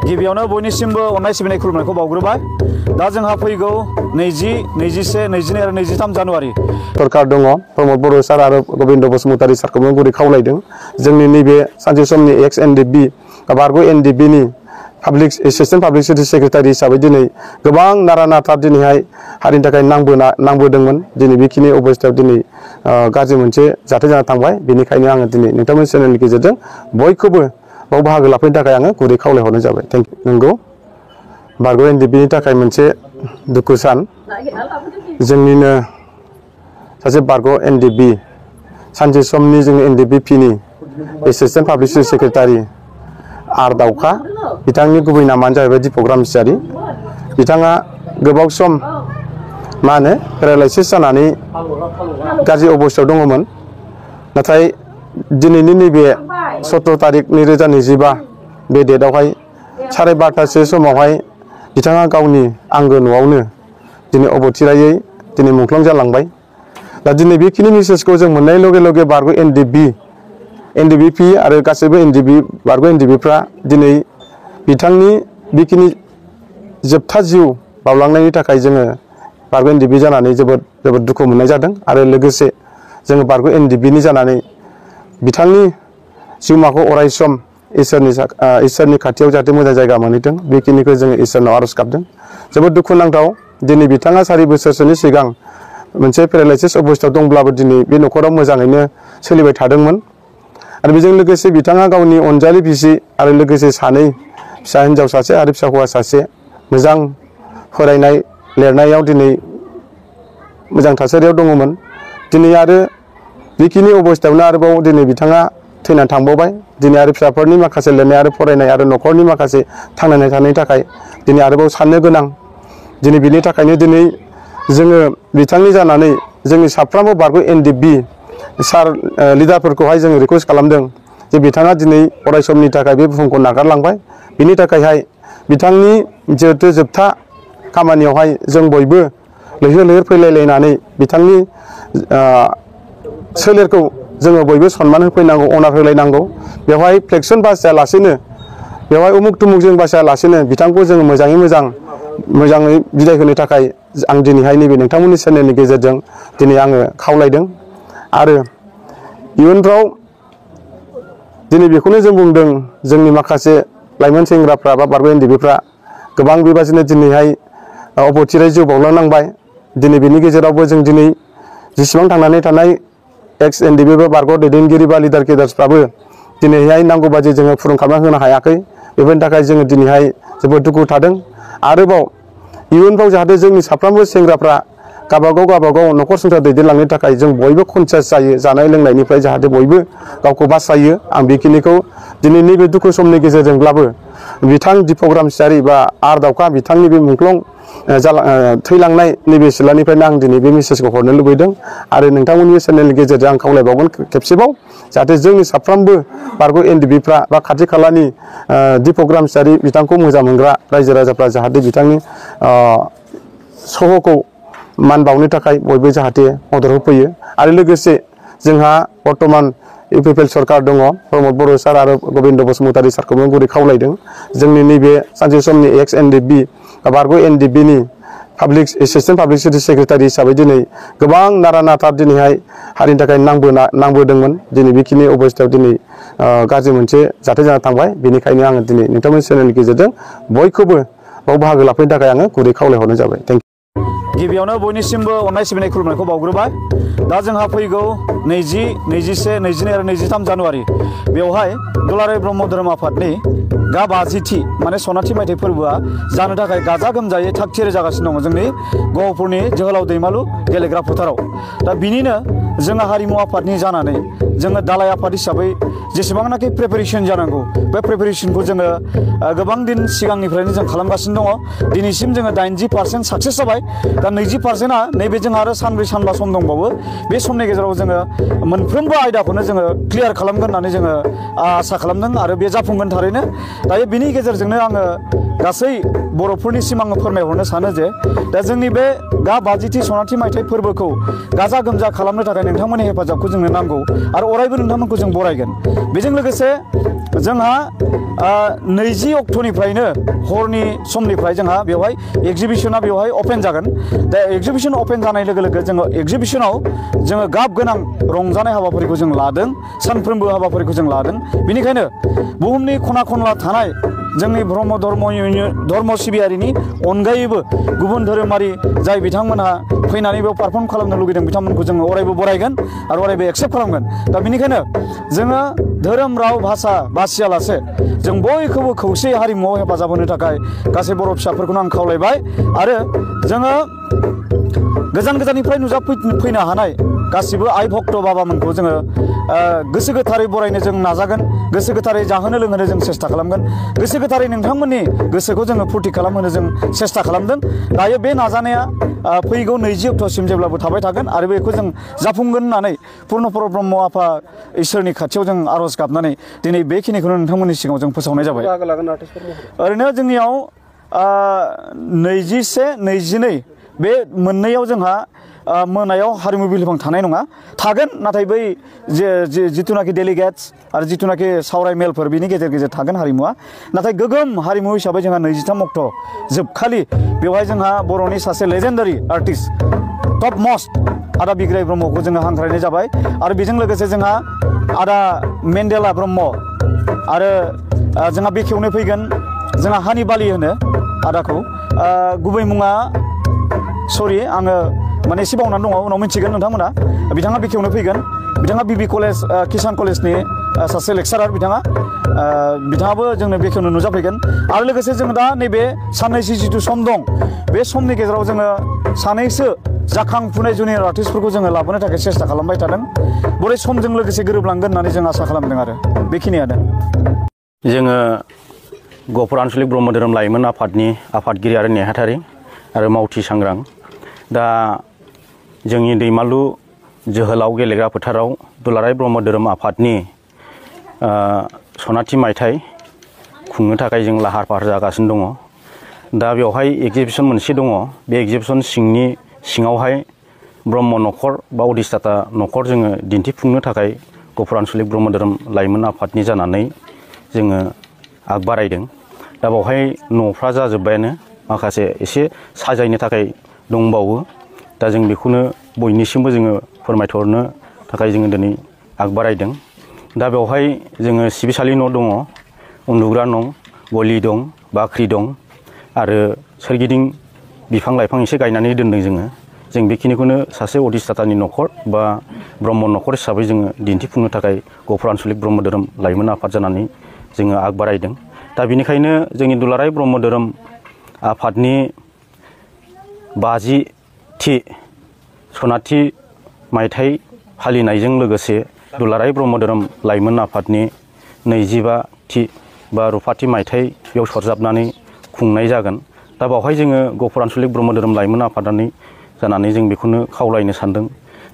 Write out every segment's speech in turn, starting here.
गिबियावनो बयनिसिमबो अननाय सिबिनाय खुलुमनायखौ बावग्रोबाय। दा जोंहा फैगौ 20, 21, 22 आरो 23 जानुवारि सरकार दङ प्रमद बर' सार आरो गबिन्द बसुमतारी सारखौबो गुरै खावलायदों जोंनि नैबे सानसे समनि एक्स एनडिबि बारग' एनडिबि नि एसिस्टेन्ट पाब्लिक सेक्रेटारि हिसाबै दिनै गोबां नारा नाथा दिनैहाय हारिनि थाखाय नांबोदोंमोन। दिनै बेखिनि अबस्थायाव दिनै गाज्रि मोनसे जाथाय जाना थांबाय। बेनिखायनो आङो दिनै नोंथांमोननि चेनेलनि गेजेरजों बयखौबो बाव बाहागो लाफैनो थाखाय आङो गुरै खावलायहरनाय जाबाय। Thank you. नंगौ बारग' एनडिबिनि थाखाय मोनसे दुखु सान। जोंनिनो सासे बारग' एनडिबि सानसे समनि जोंनि एनडिबिपिनि एसिस्टेन्ट पाब्लिक सेक्रेटारि आर दाउखा बिथांनि गुबै नामानो जाहैबाय दिपक रामसियारि। बिथाङा गोबाव सम पेरालाइसिस जानानै गाज्रि अबस्थायाव दङमोन। नाथाय दिनैनि नैबे 17 तारिख 2025 बे डेटआवहाय 12:30 समावहाय बिथाङा गावनि आंगो न'आवनो दिनै अबथिरायै दिनै मुंख्लं जालांबाय। दा दिनै बेखिनि मेसेजखौ जों मोननाय लगे लगे बारग' एनडिबिपि आरो गासैबो बारग' एनडिबिफ्रा दिनै बिथांनि बेखिनि जोबथा जिउ बावलांनायनि थाखाय जोङो बारग' एनडिबि जानानै जोबोद दुखु मोननाय जादों। आरो लोगोसे जोङो बारग' एनडिबिनि जानानै बिथांनि जिउमाखौ अरायसम इसोरनि खाथियाव जाहाथे मोजां जायगा मोनहैथों बेखिनिखौ जोङो इसोरनाव आरज गाबदों। जोबोद दुखुनांथाव दिनै बिथाङा 4 बोसोरसोनि सिगां मोनसे पेरालाइसिस अबस्थायाव दंब्लाबो दिनै बे न'खराव मोजाङैनो सोलिबाय थादोंमोन। आरो बेजों लोगोसे बिथाङा गावनि अनजालि बिसि आरो लोगोसे 2 फिसा हिन्जाव सासे आरो फिसा हौवा सासे मोजां फरायनाय लिरनायाव दिनै मोजां थासारियाव दङमोन। दिनै आरो बेखिनि अबस्थायावनो आरोबाव दिनै बिथाङा थैनानै थांबावबाय। दिनै आरो फिसाफोरनि माखासे लिरनाय आरो फरायनाय आरो न'खरनि माखासे थांनानै थानायनि थाखाय दिनै आरोबाव साननो गोनां। दिनै बिनि थाखायनो दिनै जोङो बिथांनि जानानै जोंनि साफ्रोमबो बारग' एनडिबि सार लिडारफोरखौहाय जोङो रिकुवेस्ट खालामदों जे बिथाङा दिनै अरायसमनि थाखाय बे बुहुमखौ नागारलांबाय। बिनि थाखायहाय बिथांनि जिहेथु जोबथा खामानियावहाय जों बयबो लैहोर लैहोर फैलायलायनानै बिथांनि सोलेरखौ जोङो बयबो सनमान होफैनांगौ, अनार होलायनांगौ। बेवहाय फ्लेक्सन बासायालासेनो बेवहाय उमुक तुमुक जों बासायालासेनो बिथांखौ जोङो मोजाङै बिदाय होनो थाखाय आं दिनैहाय नैबे नोंथांमोननि चेनेलनि गेजेरजों दिनै आङो खावलायदों। आरो इयुनफ्राव दिनै बेखौनो जों बुंदों जोंनि माखासे लाइमोन सेंग्राफ्रा बा बारग' एनडिबिफ्रा गोबां बेबादिनो दिनैहाय अबथिरायै जिउ बावलांनांबाय। दिनै बेनि गेजेरावबो जों दिनै जेसेबां थांनानै थानाय एक्स एनडिबि बा बारग' दैदेनगिरि बा लिडार केडार्सफ्राबो दिनैहाय नांगौ बादि जोङो फुरुं खालामना होनो हायाखै। बेफोरनि थाखाय जोङो दिनैहाय जोबोद दुखु थादों। आरोबाव इयुनफ्राव जाहाथे जोंनि साफ्रोमबो सेंग्राफ्रा गावबागाव न'खर संसार दैदेनलांनो थाखाय जों बयबो कनसियास जायो। जानाय लोंनायनिफ्राय जाहाथे बयबो गावखौ बासायो। आं बेखिनिखौ दिनै नैबे दुखु समनि गेजेरजोंब्लाबो बिथां दिपक रामसियारि बा आर दाउखा बिथांनि बे मुंख्लं थैलांनाय नैबे सिथ्लानिफ्रायनो आं दिनै बे मेसेजखौ हरनो लुबैदों। आरो नोंथांमोननि चेनेलनि गेजेरजों आं खावलायबावगोन खेबसेबाव जाहाथे जोंनि साफ्रोमबो बारग' एनडिबिफ्रा बा खाथि खालानि दिपक रामसियारि बिथांखौ मोजां मोनग्रा रायजो राजाफ्रा जाहाथे बिथांनि सह'खौ मान बावनो थाखाय बयबो जाहाथे मदद होफैयो। आरो लोगोसे जोंहा बर्तमान इउपिपिएल सरकार दङ प्रमद बर' सार आरो गबिन्द बसुमतारी सारखौबो गुरै खावलायदों जोंनि नैबे सानसे समनि एक्स एनडिबि बारग' एनडिबिनि एसिस्टेन्ट पाब्लिक सेक्रेटारि हिसाबै दिनै गोबां नारा नाथा दिनैहाय हारिनि थाखाय नांबोदोंमोन। दिनै बेखिनि अबस्थायाव दिनै गाज्रि मोनसे जाथाय जाना थांबाय। बेनिखायनो आङो दिनै नोंथांमोननि चेनेलनि गेजेरजों बयखौबो बाव बाहागो लाफैनो थाखाय आङो गुरै खावलायहरनाय जाबाय। Thank you. गिबियावनो बयनिसिमबो अननाय सिबिनाय खुलुमनायखौ बावग्रोबाय। दा जोंहा फैगौ 20, 21, 22 आरो 23 जानुवारि बेवहाय दुलाराय ब्रह्म धोरोम आफादनि गा-50थि माने सनाथि मायथाइ फोरबोआ जानो थाखाय गाजा गोमजायै थाग थियारि जागासिनो दङ जोंनि गहपुरनि जोहोलाव दैमालु गेलेग्रा फोथाराव। दा बिनिनो जोङो हारिमु आफादनि जानानै जोङो दालाय आफाद हिसाबै जेसेबांनाखि प्रिपेरेसन जानांगौ बे प्रिपेरेसनखौ जोङो गोबां दिन सिगांनिफ्रायनो जों खालामगासिनो दङ। दिनैसिम जोङो 80% साक्सेस जाबाय। दा 20%आ नैबे जोंहा आरो सानब्रै सानबा सम दंबावो। बे समनि गेजेराव जोङो मोनफ्रोमबो आयदाखौनो जोङो क्लियार खालामगोन होननानै जोङो आसा खालामदों आरो बे जाफुंगोन थारैनो। दायो बिनि गेजेरजोंनो आङो गासै बर'फोरनिसिम आङो फोरमायहरनो सानो जे दा जोंनि बे गा-50थि सनाथि मायथाइ फोरबोखौ गाजा गोमजा खालामनो थाखाय नोंथांमोननि हेफाजाबखौ जोंनो नांगौ आरो अरायबो नोंथांमोनखौ जों बरायगोन। बेजों लोगोसे जोंहा 20 अक्ट'निफ्रायनो हरनि समनिफ्राय जोंहा बेवहाय एग्जिबिशना बेवहाय अपेन जागोन दा एग्जिबिशन अपेन जानाय लोगो लोगो जोङो एग्जिबिशनाव जोङो गाब गोनां रंजानाय हाबाफारिखौ जों लादों सानफ्रोमबो हाबाफारिखौ जों लादों बेनिखायनो बुहुमनि खना खनला थानाय जोंनि ब्रह्म धर्म सिबियारिनि अनगायैबो गुबुन धोरोमारि जाय बिथांमोनहा फैनानै बेयाव पारफर्म खालामनो लुगैदों बिथांमोनखौ जोङो अरायबो बरायगोन आरो अरायबो एक्सेप्ट खालामगोन दा बेनिखायनो जोङो धोरोम राव भाषा बासियालासे जों बयखौबो खौसे हारिमुआव हेफाजाब होनो थाखाय गासै बर' फिसाफोरखौनो आं खावलायबाय आरो जोङो गोजान गोजाननिफ्राय नुजाफैनो हानाय गासिबो आइ भक्त बाबामोनखौ जोङो गोसो गोथारै बरायनो जों नाजागोन गोसो गोथारै जाहोनो लोंहोनो जों सेस्था खालामगोन गोसो गोथारै नोंथांमोननि गोसोखौ जोङो फुरथि खालामहोनो जों सेस्था खालामदों दायो बे नाजानाया फैगौ 20 अक्ट'सिम जेब्लाबो थाबाय थागोन आरो बेखौ जों जाफुंगोन होननानै पुर्णप्रभ ब्रह्म आफा इसोरनि खाथियाव जों आर'ज गाबनानै दिनै बेखिनिखौनो नोंथांमोननि सिगाङाव जों फोसावनाय जाबाय ओरैनो जोंनियाव 21-22 बे मोननैयाव जोंहा मोनायाव हारिमु बिलिफां थानाय नङा थागोन नाथाय बै जिथुनाखि डेलिगेट्स आरो जिथुनाखि सावराय मेलफोर बिनि गेजेर गेजेर थागोन हारिमुआ नाथाय गोगोम हारिमु हिसाबै जोंहा 23 अक्ट' जोबखालि बेवहाय जोंहा बर'नि सासे लेजेन्डारि आर्टिस्ट टप मस्ट आदा बिग्राय ब्रह्मखौ जोङो हांख्रायनाय जाबाय आरो बेजों लोगोसे जोंहा आदा मेन्डेला ब्रह्म आरो जोंहा बेखेवनो फैगोन जोंहा हानि बालि होनो आदाखौ गुबै मुङा सरि आङो माने एसे बावनानै दङ उनाव मिथिगोन नोंथांमोना बिथाङा बेखेवनो फैगोन बिथाङा बिबि कलेज किसान कलेजनि सासे लेक्सारार बिथाङाबो जोंनो बेखेवनो नुजाफैगोन आरो लोगोसे जों दा नैबे साननैसो जिथु सम दं बे समनि गेजेराव जोङो सानैसो जाखांफुनाय जुनियर आर्टिस्टफोरखौ जोङो लाबोनो थाखाय सेस्था खालामबाय थादों बोरै समजों लोगोसे गोरोबलांगोन होननानै जों आसा खालामदों आरो बेखिनियानो जोङो गहपुर आन्चलिक ब्रह्म धोरोम लाइमोन आफादनि आफादगिरि आरो नेहाथारि आरो मावथि सांग्रां दा जोंनि दैमालु जोहोलाव गेलेग्रा फोथाराव दुलाराय ब्रह्म धोरोम आफादनि सनाथि मायथाइ खुंनो थाखाय जों लाहार फाहार जागासिनो दङ दा बेवहाय एग्जिबिशन मोनसे दङ बे एग्जिबिशन सिङावहाय ब्रह्म न'खर बा अधिष्ठाता न'खर जोङो दिन्थिफुंनो थाखाय गहपुर आन्चलिक ब्रह्म धोरोम लाइमोन आफादनि जानानै जोङो आग बारायदों दा बेवहाय न'फ्रा जाजोब्बायानो माखासे एसे साजायनो थाखाय दंबावो दा जों बेखौनो बयनिसिमबो जोङो फोरमायहरनो थाखाय जोङो दिनै आग बारायदों दा बेवहाय जोङो सिबिसालि न' दङ उन्दुग्रा न' गलि दं बाख्रि दं आरो सोरगिदिं बिफां लाइफां एसे गायनानै दोनदों जों बेखिनिखौनो सासे अधिष्ठातानि न'खर बा ब्रह्म न'खर हिसाबै जोङो दिन्थिफुंनो थाखाय गहपुर आन्चलिक ब्रह्म धोरोम लाइमोन आफाद जानानै जोङो आग बारायदों दा बेनिखायनो जोंनि दुलाराय ब्रह्म धोरोम आफादनि 50थि सनाथि मायथाइ फालिनायजों लोगोसे दुलाराय ब्रह्म धोरोम लाइमोन आफादनि 25थि बा रुफाथि मायथाइ बेयाव सरजाबनानै खुंनाय जागोन दा बावहाय जोङो गहपुर आन्चलिक ब्रह्म धोरोम लाइमोन आफादनि जानानै जों बेखौनो खावलायनो सानदों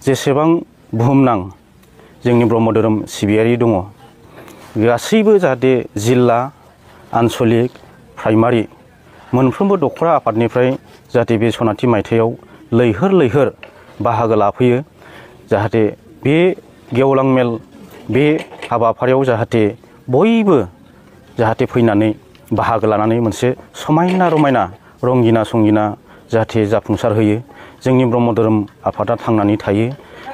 जेसेबां बुहुमनां जोंनि ब्रह्म धोरोम सिबियारि दङ गासैबो जाहाथे जिल्ला आन्चलिक प्राइमारि मोनफ्रोमबो दखरा आफादनिफ्राय जाहाथे बे सनाथि मायथाइयाव लैहोर बाहागो लाफैयो जाहाथे बे गेवलां मेल बे हाबाफारियाव जाहाथे बयबो जाहाथे फैनानै बाहागो लानानै मोनसे समायना रमायना रंगिना संगिना जाहाथे जाफुंसार होयो जोंनि ब्रह्म धोरोम आफादा थांनानै थायो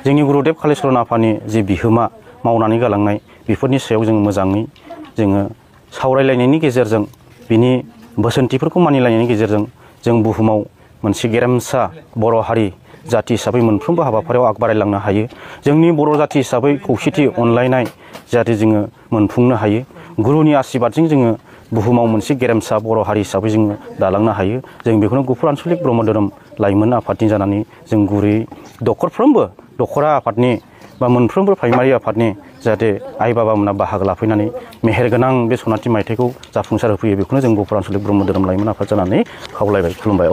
जोंनि गुरुदेब कालिचरन आफानि जे बिहोमा मावनानै गालांनाय बेफोरनि सायाव जों मोजाङै जोङो सावरायलायनायनि गेजेरजों बिनि बोसोनथिफोरखौ मानिलायनायनि गेजेरजों जों बुहुमाव मोनसे गेरेमसा बर' हारि जाथि हिसाबै मोनफ्रोमबो हाबाफारियाव आग बारायलांनो हायो जोंनि बर' जाथि हिसाबै खौसेथि अनलायनाय जाहाथे जोङो मोनफुंनो हायो गुरुनि आशीर्बादजों जोङो बुहुमाव मोनसे गेरेमसा बर' हारि हिसाबै जोङो दालांनो हायो जों बेखौनो गहपुर आन्चलिक ब्रह्म धोरोम लाइमोन आफादनि जानानै जों गुरैयै दखरफ्रोमबो दखरा आफादनि बा मोनफ्रोमबो प्राइमारि आफादनि जाहाथे आइ बाबामोना बाहागो लाफैनानै मेहेरगोनां बे सनाथि मायथाइखौ जाफुंसार होफैयो बेखौनो जों गहपुर आन्चलिक ब्रह्म धोरोम लाइमोन आफाद जानानै खावलायबाय खुलुमबाय।